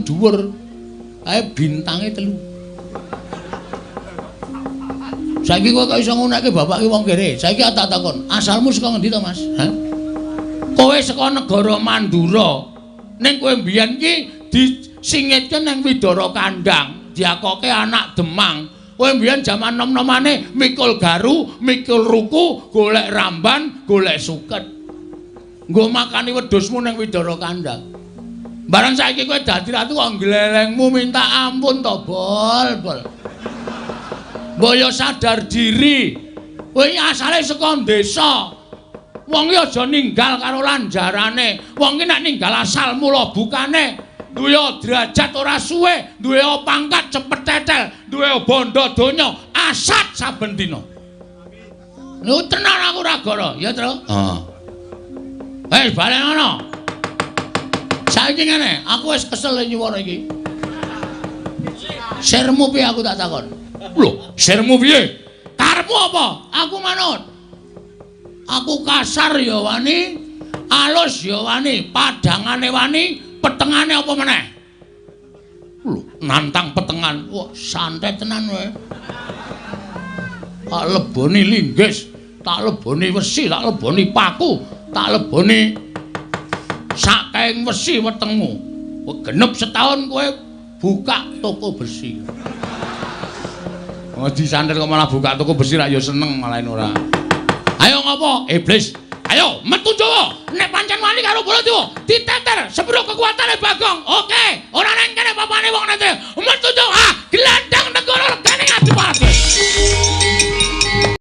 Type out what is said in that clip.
Dhuwur. Kae bintange 3. Saiki kowe kok iso ngunekke bapak ki wong kere. Saiki tak takon, asalmu saka ngendi to, Mas? Hah? Kowe saka negara Mandura. Ning kowe mbiyen ki disingitke nang Widara Kandang, diakoke anak Demang. Kowe mbiyen jaman nom-nomane mikul garu, mikul ruku, golek ramban, golek suket. Nggo makani wedhusmu ning Widara Kandang. Bareng saiki kowe dadi ratu kok glelengmu minta ampun to, Bol, Bol. Mbok yo sadar diri. Kowe iki asale saka desa. Wong iki aja ninggal karo lanjarane. Wong iki nek ninggal asal mula bukane, duwe derajat ora suwe, duwe pangkat cepet tetel, duwe bondo donya, asat saben dina. Lho tenan aku ora goro, ya, Tru? Heeh. Wis balen ngono. Saiki ngene, aku wis kesel nyuwara iki. Sirmu piye aku tak takon? Lho, sirmu piye? Karepmu apa? Aku manut. Aku kasar ya wani, alus ya wani, padangane wani, petengane apa meneh? Lho, nantang petengan. Wah, santet tenan kowe. Tak leboni linggis, tak leboni wesi, tak leboni paku, tak leboni sakaing wesi wetengmu. Genep setahun kowe buka toko besi. Oh, disantet kok malah buka toko besi rak ya seneng malah ora. Ayo ngopo? Iblis. Ayo metu Jawa. Nek pancen wani karo Baladewa, diteter sepiro kekuatane Bagong. Oke, ora nang kene papane wong nete. Metu Jawa. Ah, glandang negara regane Adipati.